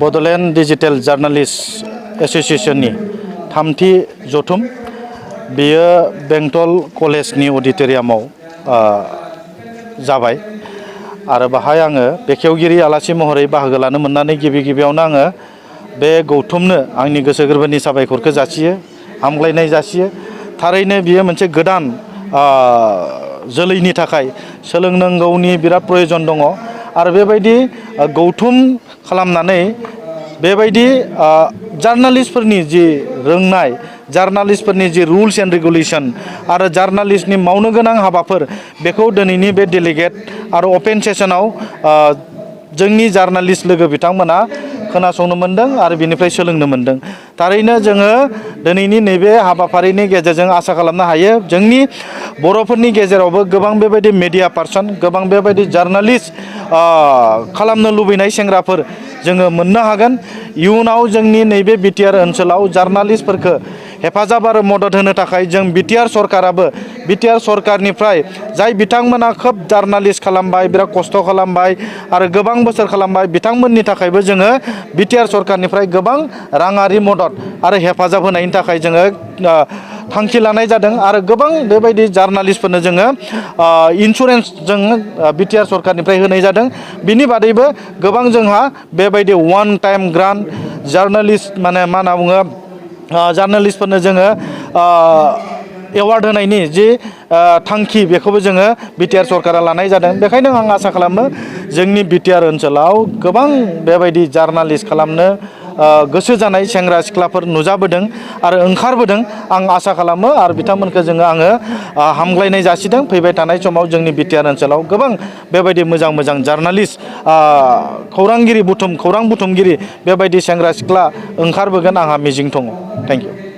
Bodoland digital journalist एस'सिएशननि थामथि जथुम बेयो बेंटल कलेजनि अडिट'रियामाव जाबाय आरो बाहाय आङो बेखेवगिरि आलासि महरै बाहागो लानो मोननानै गिबियावनो आङो बे गौथुमनो आंनि गोसो गोरबोनि साबायखरखौ जासियो, हामग्लायनाय जासियो। थारैनो बियो मोनसे गोदान जोलैनि थाखाय सोलोंनांगौनि बिराद प्रयोजन दङ आरो बेबायदि गौथुम खालामनानै बेबायदि जार्नालिस्टफोरनि जि रोंनाय, जार्नालिस्टफोरनि जि रुल्स एन्ड रेगुलेसन आरो जार्नालिस्टनि मावनो गोनां हाबाफोर बेखौ दिनैनि बे डेलिगेट आरो अपेन सेसनाव जोंनि जार्नालिस्ट लोगो बिथांमोना खोनासंनो मोनदों आरो बिनिफ्राय सोलोंनो मोनदों। थारैनो जोङो दिनैनि नैबे हाबाफारिनि गेजेरजों आसा खालामनो हायो जोंनि बर'फोरनि गेजेरावबो गोबां बेबायदि मेडिया पार्सन, गोबां बेबायदि जार्नालिस्ट खालामनो लुबैनाय सेंग्राफोर जोङो मोननो हागोन। इयुनाव जोंनि नैबे बिटिआर ओनसोलाव जार्नालिस्टफोरखौ हेफाजाब आरो मदद होनो थाखाय जों बिटिआर सरकाराबो बिटिआर सरकारनिफ्राय जाय बिथांमोना खोब जार्नालिस्ट खालामबाय, बिराद खस्थ' खालामबाय आरो गोबां बोसोर खालामबाय, बिथांमोननि थाखायबो जोङो बिटिआर सरकारनिफ्राय गोबां राङारि मदद आरो हेफाजाब होनायनि थाखाय जोङो थांखि लानाय जादों आरो गोबां बेबायदि जार्नालिस्टफोरनो जोङो इन्सुरेन्स जों बिटिआर सरकारनिफ्राय होनाय जादों। बिनि बादैबो गोबां जोंहा बेबायदि वान टाइम ग्रान्ट जार्नालिस्ट माने मा होनना बुङो जार्नालिस्टफोरनो जोङो एवार्ड होनायनि जि थांखि बेखौबो जोङो बिटिआर सरकारा लानाय जादों। बेखायनो आं आसा खालामो जोंनि बिटिआर ओनसोलाव गोबां बेबायदि जार्नालिस्ट खालामनो गोसो जानाय सेंग्रा सिख्लाफोर नुजाबोदों आरो ओंखारबोदों। आं आसा खालामो आरो बिथांमोनखौ आङो हामग्लायनाय जासिदों। फैबाय थानाय समाव जोंनि बिटिआर ओनसोलाव गोबां बेबायदि मोजां मोजां जार्नालिस्ट खौरां बुथुमगिरि बेबायदि सेंग्रा सिख्ला ओंखारबोगोन आंहा मिजिं दङ। Thank you.